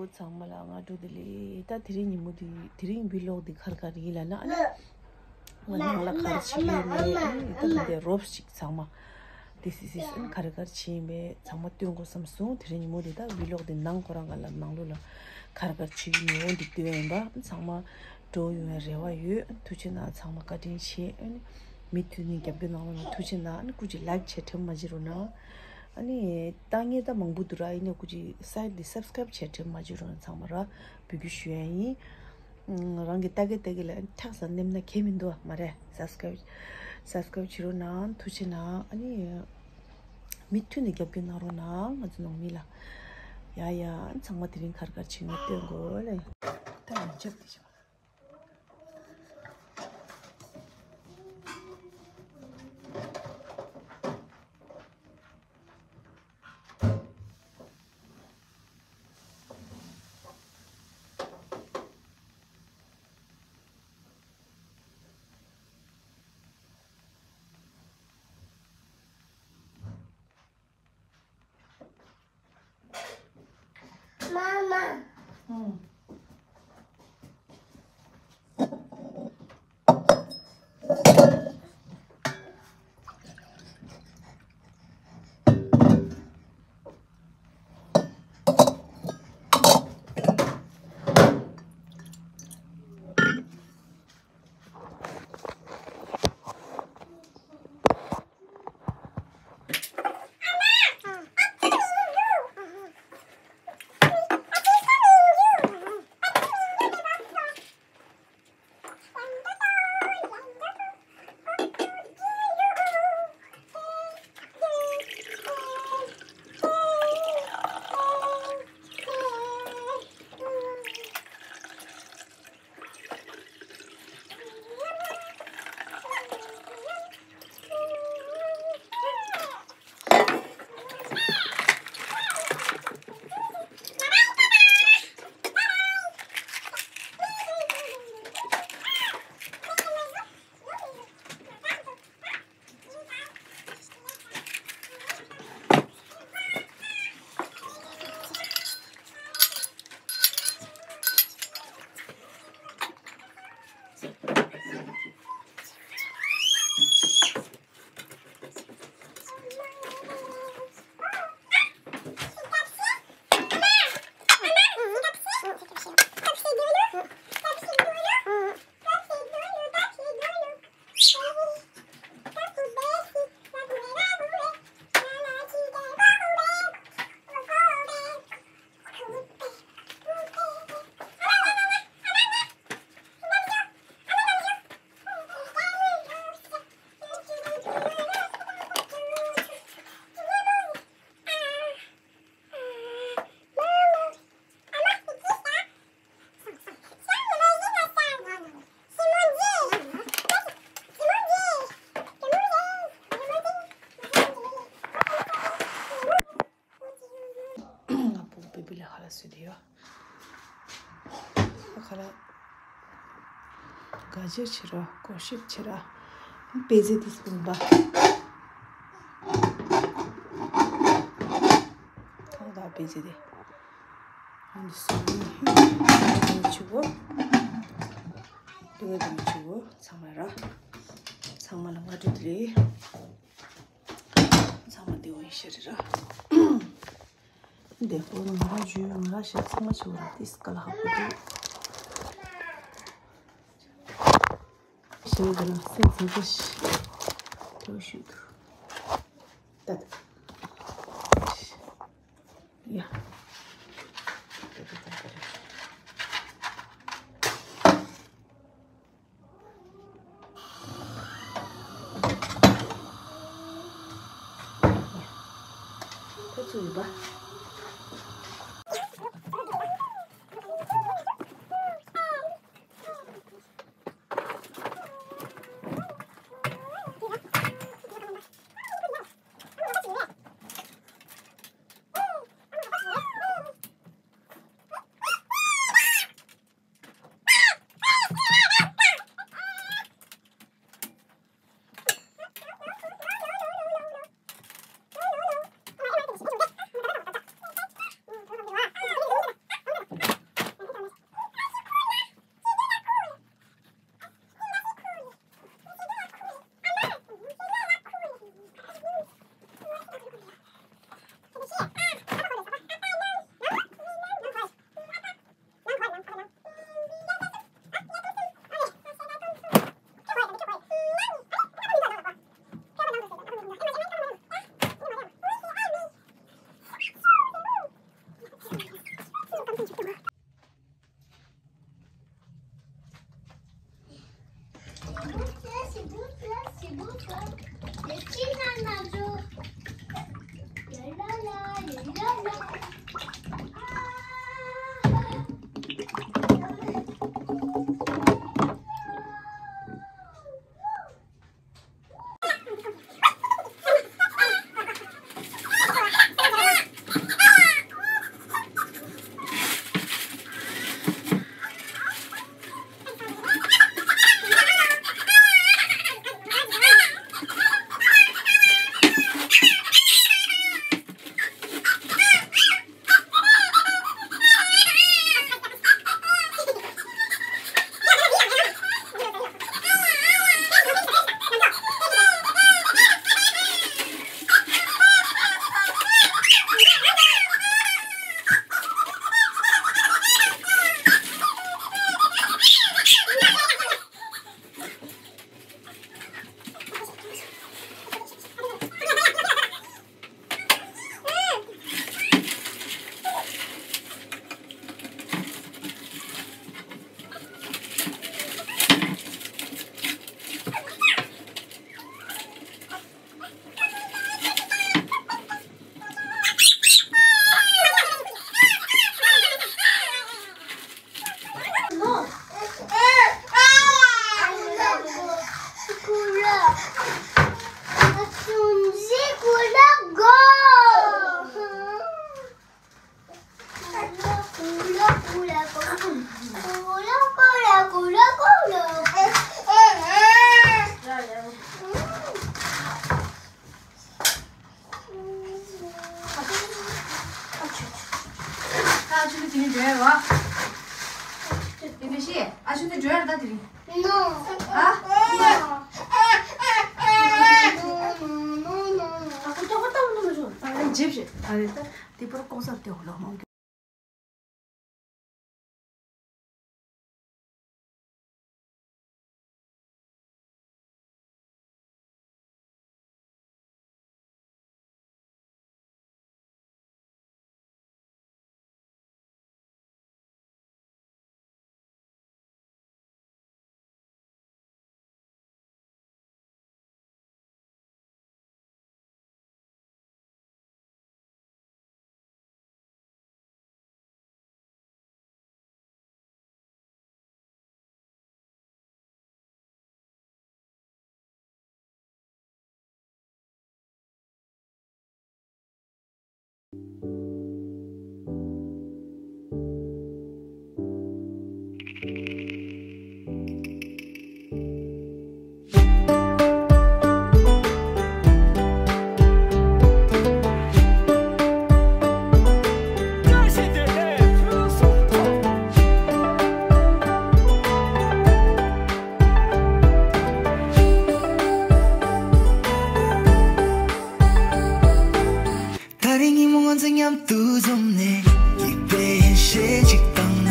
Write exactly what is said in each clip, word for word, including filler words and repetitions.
ཚང་མ་ལ་སྔ་དྲོ་བདེ་ལེགས། ད་དེ་རིང་ཉིན་མོ་འདི་དེ་རིང་བི་ལོག་འདི་ག་རེ་ག་རེ་ཡིན་ལབ་ན། ཨ་ནི་ང་ནང་ལ་ག་རེ་བྱེད་ཀྱི་ཡོད་མེད། ཨ་ནི་ད་ལྟ་འདི་རོབ་ཅིག་ཚང་མ་དེ་སི་སི་ཨ་ནི་ག་རེ་ག་རེ་བྱེད་ཡིན་མེད་ཚང་མ་སྟོན་དགོས་བསམ་སོང་། དེ་རིང་ཉིན་མོ་འདི་ད་བི་ལོག་འདི་ནང་ཁོ་རང་ག་ལ་ནང་ལོགས་ལ་ག་རེ་ག་རེ་བྱེད་ཀྱི་ཡོད་འདི་སྟོན་ཡིན་པ། ཨ་ནི་ཚང་མ་འགྲོ་ཡོང་བའི་རེ་བ་ཡོད། ཨ་ནི་ཐུགས་རྗེ་གནང་། ཚང་མ་བཀའ་དྲིན་ཆེ། ཨ་ནི་མུ་མཐུད་ནས་རྒྱབ་སྐྱོར་གནང་རོགས་གནང་། ཐུགས་རྗེ་གནང་། ཨ་ནི་སྐུ་མཁྱེན་ལའིཀ་བྱས་དྲན་མ་བརྗེད་རོགས་གནང་། ཨ་ནི་ལྟ་མཁན་ད་མང་པོ་འདུག་ར། ཡིན་ནའི་སྐུ་མཁྱེན་སའིཊ་འདི་སབ་སི་ཀ་རའིབ་བྱས་དྲན་མ་བརྗེད་རོགས་གནང་། ཚང་མ་ར་འབོད་སྐུལ་ཞུ་ཡ་ཡིན། ཨང་། རང་གི་ལྟ་གི་ལྟ་གི་ལ་ཨ་ནི་ཐག་ས་ནེམ་ན་ཁྱད་མི་འདུག་ཨ། མ་རེད། སབ་སི་ཀ་རའིབ་སབ་སི་ཀ་རའིབ་བྱེད་རོགས་གནང་། ཐུགས་རྗེ་གནང་། ཨ་ནི་མུ་མཐུད་ནས་རྒྱབ་སྐྱོར་གནང་རོགས་གནང་། ང་ཚོ་ནང་མི་ལ། ཡ་ཡ། ཨ་ནི་ཚང་མ་དེ་རིང་ག་རེ་ག་རེ་བྱེད་ཡོད་སྟོན་དགོས་ལེ། ད་ཡང་ཆབ་དེ་བྱེད། ང་ཕྲུ་གུ་བེ་བི་ལ་ཁ་ལག་བཟོས་ཏེ་ཡོད། ཁ་ལག་ག་ཇེ་ཆེ་ར་ཀོ་ཤིབ་ཆེ་ར། པེ་ཛེ་དེ་སྤུན་པ། ཐང་ད་པེ་ཛེ་དེ། ཨ་ནི་སོ་ནི་ཧི་ཆུ་བོ། ཏུ་ཏུ་ཆུ་བོ་ཚང་མ་ར། ཚང་མ་ལ་སྔ་དྲོ་བདེ་ལེགས། ཚང་མ་བདེ་བོ་ཡིན་ཤག་རེད་ར། བདེ་པོ་ང་ར་ཇུས་ང་ར་ཤ་ཚང་མ་ཆུ་ར་ཏིས་ཀ་ལ་ཧ་པོ་དུ། ཞེས་དེ་ལ་སེམས་ཚང་ཀ་ཤི། དེ་བ་ཤུ་དུ། ད་ད། ཡ། ཁོ་ཚོ་ཡོད་པ། དེ་རིང་འགྲོ་ཡ་རེད་བ། དེ་འདྲ་ཤི། ཨ་ཤུ་དེ་འགྲོ་ཡ་རེད་ད་དེ་རིང་། No. ཨ། No. No, no, no, no. ཨ་ཁོ་ཏོག་ཏོག་ཏོག་ཏོག་ཞོག་ཨ་ལེ་འཇིབ་ཤི། ཨ་རེད་ད། དེ་པར་ཀོང་སར་དེ་འོག་ལ་མང་གི། ད་རེས་ཉིན་མོ་ང་ཚོ་མཉམ་དུ་འཛོམས་ནས། སྐྱིད་པའི་ཞལ་ཞིག་བཏང་ན།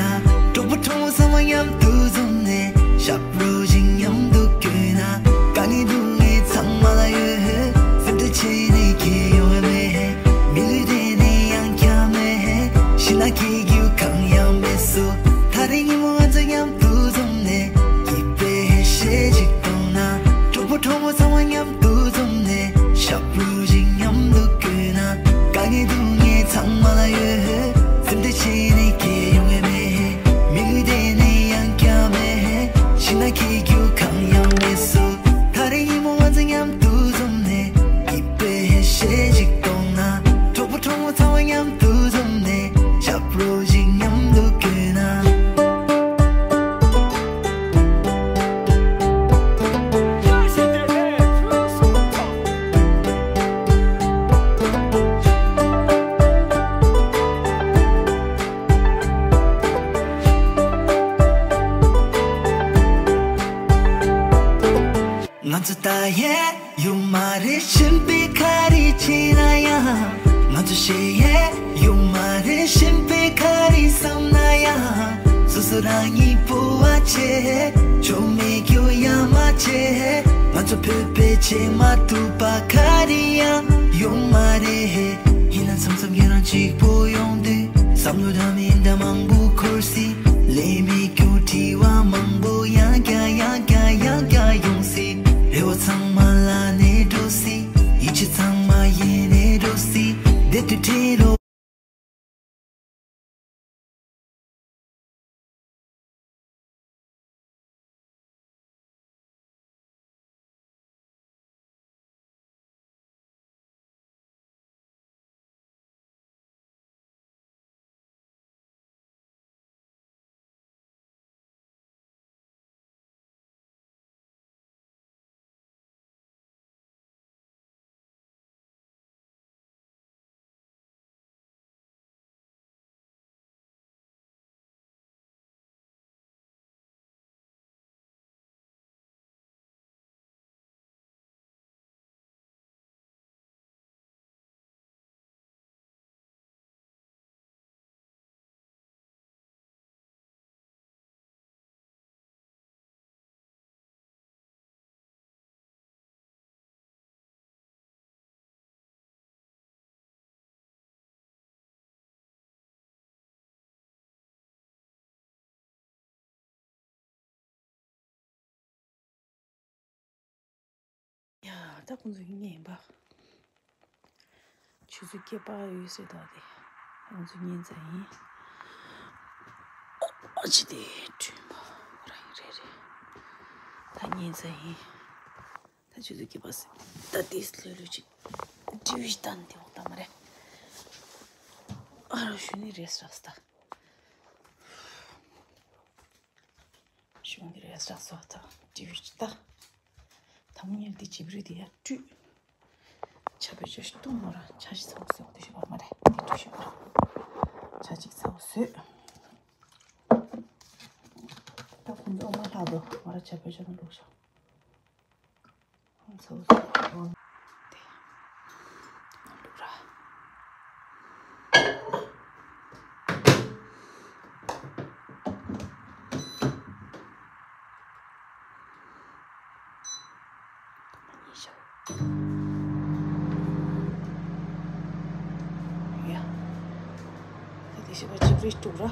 གྲོགས་པོ་གྲོགས་མོ་ཚང་མ་མཉམ་དུ་འཛོམས་ནས། ཞབས་བྲོ་ཞིག་མཉམ་དུ་བརྐྱངས་ན། དཀའ་ངལ་སྡུག་བསྔལ་ཚང་མ་ལ་ཡོད། སེམས་ཁྲལ་བྱས་ནས་ཁྱེད་ཡོང་བ་མེད། མི་ལུས་དེ་ནི་ཡང་བསྐྱར་མེད། ཤི་ན་ཁྱེད་རྒྱུ་གང་ཡང་མེད་སོ། ད་རེས་ཉིན་མོ་ང་ཚོ་མཉམ་དུ་འཛོམས་ནས། སྐྱིད་པའི་ཞལ་ཞིག་བཏང་ན། གྲོགས་པོ་གྲོགས་མོ་ཚང་མ་མཉམ་དུ་འཛོམས་ནས། ཞབས་བྲོ་ཞིག་མཉམ་དུ་བརྐྱངས་ན། དཀའ་ངལ་སྡུག་བསྔལ་ཚང་མ་ལ་ཡོད། སེམས་ཁྲལ་བྱས་ནས་ཁྱེད་ཡོང་བ་མེད། མི་ལུས་དེ་ནི་ཡང་བསྐྱར་མེད། ཤི་ན་ཁྱེད་རྒྱུ་གང་ཡང་མེད་སོ། ད་རེས་ཉིན་མོ་ང་ཚོ་མཉམ་དུ་འཛོམས་ནས། སྐྱིད་པའི་ཞལ་ཞིག་བཏང་ན། གྲོགས་པོ་གྲོགས་མོ་ཚང་མ་མཉམ་དུ་འཛོམས་ནས། ཞབས་བྲོ་ཞིག་མཉམ་དུ་བརྐྱངས་ན། ང་ཚོ་ད་ཡས་ཡོད་མ་རེད། གཞན་པའི་ག་རེ་བྱས་ན་ཡང་། ང་ཚོ་ཞེ་ཡས་ཡོད་མ་རེད། གཞན་པའི་ག་རེ་བསམ་ན་ཡང་། སོ་སོ་རང་ཉིད་སྤོབས་པ་བྱས། ཆོ་མེད་རྒྱུ་ཡ་མ་བྱས། ང་ཚོ་བོད་པའི་བྱེད་མ་ཐུབ་པ་ག་རེ་ཡང་ཡོད་མ་རེད། ཡིན་ན་མཚམས་མཚམས་ཁྱེད་རང་གཅིག་པོ་ཡོང་དུས། བསམ་བློ་འདྲ་མིན་འདྲ་མང་པོ་འཁོར་སྲིད། ལས་མེད་རྒྱུ་དྲི་བ་མང་པོ་ཡང་བསྐྱར་ཡང་བསྐྱར་ཡང་བསྐྱར་ཡོང་སྲིད། རེ་བ་ཚང་མ་ལ་ནས་འགྲོ་སྲིད། ཡིད་ཆེས་ཚང་མ་ཡེ་ནས་འགྲོ་སྲིད། བདེ་དུ་ཁྲེལ་ལོ། ཡ། ད་ཁོང་ཚོ་གཉིས་ཡིན་པ། ཆུ་ཚོད་བརྒྱད་པ་ཡོད་ཟེར་ད་དེ། ཁོང་ཚོ་གཉིས་ཚ་ཡིན། ཨོ་ཅི་དེ་དྲུང་པ་རང་ཡིན་རེད་རེད། ད་གཉིས་ཚ་ཡིན། ད་ཆུ་ཚོད་བརྒྱད་པ་ཟེར། ད་དེ་ལྷོད་ལྷོད་ཅིག་ཏི་ཝི་ཞིག་བལྟ་ན་དེ་འོག་ད་མ་རེད། ཨ་རོ་ཞུ་ནི་རེད་ས་ར་ས་ད། གཞུང་འདི་རེད་ས་སོགས་དང་ཏི་ཝི་ཅི་ལྟ། དང་པོ་ཉིད་འདི་ཇི་བྲིས་འདི་ཡར་བཀྲུས། ཆ་བོད་ཆ་ཞིག་བཏུང་མོ་ར་ཆ་ཞིག་ཚང་མ་སེམས་འདི་ཞིག་བ་མ་རེད་འདི་བཀྲུས་ཞིག་མ་རེད། ཇ་གཅིག་ཚ་བོ་བཟོས། ད་ཁོང་ཚོ་ཨོ་མ་ལྷག་འདུག་ང་ར་ཇ་བེད་སྤྱོད་ན་འགྲོ་ཤག་ཁོང་ཚོ་ཚོ་ཨོ་དེ་ལུག་ར། ཡ། ད་དེ་ཞིག་པ་ཅིག་རིས་དྲུག་ར།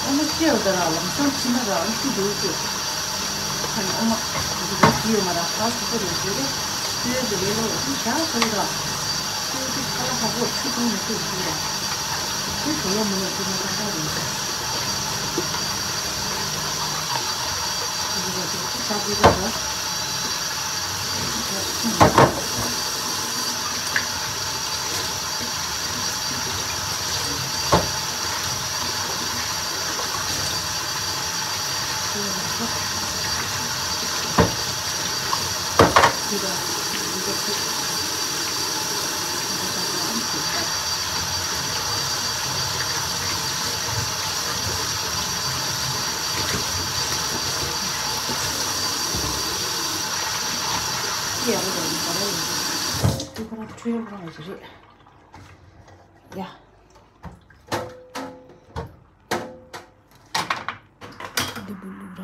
ཨོ་མ་སྐྱེ་བ་དང་ལམ་སང་ཕྱི་མ་རང་ཤི་འགྲོ་ཤོག་ཨོ་མ་འདི་འདྲ་ཞིག་ཡོད་མ་རེད། ཧ་གོ་གི་རེད་ཟེར་རེད། ཁྱོད་ཀྱི་རེད་ལོ་ཞག་ཟེར་ར། ཁྱོད་ཀྱི་ཁ་ལ་ཧ་གོ་ཆུ་ཐུང་མི་ཐུབ་ཟེར་ར། ཁྱོད་གོ་ལ་མི་ལ་ཁྱོད་མ་ཐག་ཐག་རེད་ཟེར། འདི་འདྲ་ཞིག་ཆགས་ཀྱི་རེད་ཟེར། ཡ། འདི་བུ་ལུག་ར།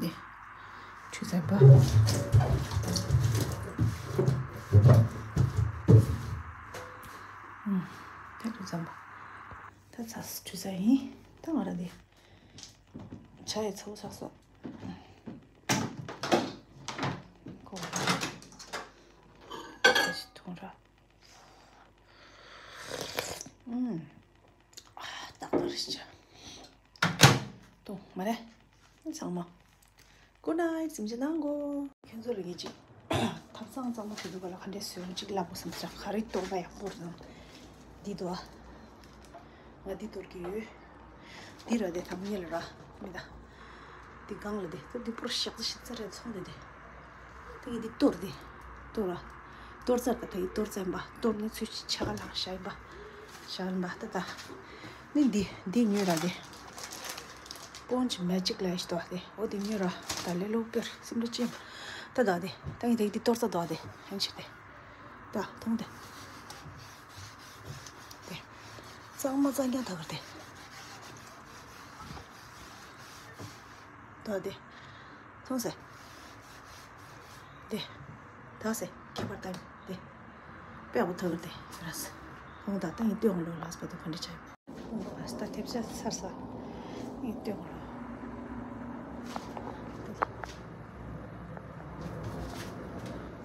འདི་ཆུ་ཚན་པ། ཨུམ། ད་ཆུ་ཚན་པ། ད་ཚ་ཆུ་ཚན་ཡིན། ད་ང་ར་འདི། ཇ་ཡི་ཚ་བོ་ཆགས་སོང་། ཁོ། ད་ཞིག་འཐུང་ར། ཨུམ། ཨ། ཏག་ཏག་རེད་ཤག་འཐུང་མ་རེད། ཚང་མ། Good night། གཟིམ་ཆ་གནང་གོ། ཁྱོད་ཚོ་ལ་ངེད་ཅིག་ཐབ་ཚང་གཙང་མ་བྱེད་དུས་ག་ལ་ག་འདྲས་བཟོས་ཡོང་ཅིག་ལབ་དགོས་བསམ་ཤག་ག་རེ་གཏོར་བ་ཡག་པོ་རེད་དང་། འདི་འདུག་ཨ། ང་འདི་གཏོར་གྱི་ཡོད། འདི་ར་དེ་ཐམ་ཉེ་ལ་ར། མི་ད། འདི་སྒང་ལ་དེ་ད་འདི་པུར་ཤག་ཏུ་ཤི་ཚ་རེད་ཚོང་དེ་དེ། ད་ངས་འདི་གཏོར་དེ། གཏོར་ར། གཏོར་ཚར་ད་ད་ཡི་གཏོར་ཚར་ཡིན་པ། གཏོར་ནས་ཚུར་ཕྱི་ཆ་ག་ལ་བཞག་ཡིན་པ། བཞག་ཡིན་པ་ད་ད། ནི་འདི་འདི་ཉོས་ར་དེ། སྤོན་ཇི་མེ་ཇིག་ལབ་ཞིག་འདུག་དེ། འོ་དེ་ཉོས་ར། ད་ལས་སླ་པོ་དཔེར་སེམས་ཁྲལ་ཅི་ཡང་། ད་ད་དེ། ད་ངས་ད་ཡི་འདི་གཏོར་ཚར་འདུག་དེ། ཧན་ཆེ་དེ། ད་མཐོང་དེ། དེ། གཙང་མ་གཙང་རྐྱང་ད་གར་དེ། ད་དེ། མཐོང་ཟེ། དེ། ད་ཟེ། ཁྱད་པར་ད་དེ། དཔེ་ཡག་པོ་ད་གར་དེ། ར་ཟེ། མཐོང་ད་ད་ངས་སྟོན་ལོ་ལགས་པ་དུ་ག་འདྲ་བྱ། ཨ་སྟ་ཐེབས་ཆག་ཚར་ས། ངས་སྟོན་གོ།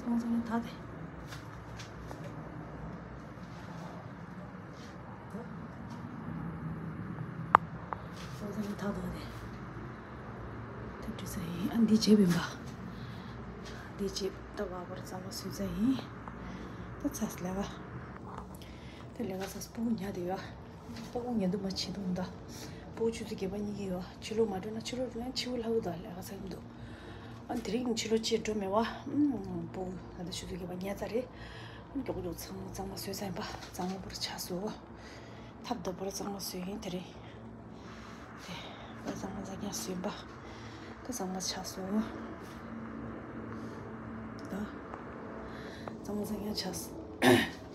ཚང་ཚང་ད་དེ། ཚང་ཚང་ད་དོ་དེ། ཐེབས་ཆག་ས་ཡིན། ཨ་འདི་བྱེད་པིན་པ། འདི་བྱེད་ད་བ་བར་གཙང་མ་བཟོས་ས་ཡིན། ད་ཚ་ས་ལས་ཀ། དེ་ལས་ཀ་ཚ་ས་སྤུ་གུ་ཉལ་དེ་ཡོད། སྤུ་གུ་ཉལ་དུ་མ་བྱེད་དུ་འདའ། སྤུ་གུ་ཆུ་ཚོད་བརྒྱད་པ་གཉིས་ཀྱི་ཡོད། ཕྱི་ལོགས་མ་འགྲོ་ན་ཕྱི་ལོགས་འགྲོ་ན་ཕྱི་པོ་ལྷག་གི་འདུག་ལས་ཀ་ཚ་གི་འདུག་ཨ་དེ་རིང་ཕྱི་ལོགས་ཅིག་འགྲོ་མེད་བ། སྤུ་གུ་ད་ལྟ་ཆུ་ཚོད་བརྒྱད་པ་ཉལ་ཚར་རེད། མགྱོགས་མགྱོགས་ཚང་མ་གཙང་མ་བཟོས་ཚར་ཡིན་པ། གཙང་མ་པོར་ཆགས་སོ། ཐབ་ད་པོར་གཙང་མ་བཟོས་ཡིན་དེ་རིང་། དེ། ད་གཙང་མ་གཙང་རྐྱང་བཟོས་པ། ད་གཙང་མ་ཆགས་སོང་། ད། གཙང་མ་གཙང་རྐྱང་ཆགས་སོང་།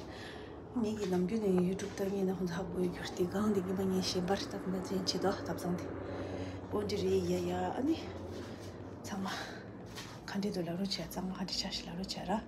ངེད་ཀྱི་ནམ་རྒྱུན་ནས་ཡུ་ཊུབ་ལྟ་མཁན་ནི་ཁོང་ཚོ་ཧ་གོ་ཡོད་རྒྱུ་རེད། དེ་སྒང་དེ་ཉི་མ་ངས་ཞེན་པར་ད་ད་ཅན་བྱེད་དོ་ཐབ་ཚང་དེ། འོ་འདི་རེད་ཡ་ཡ་ཨ་ནི། ཚང་མ། ག་འདྲས་འདུག་ལབ་རོགས་བྱས། རྩ་དངོས་ག་འདྲས་ཆགས་ཤག་ལབ་རོགས་བྱས་ར།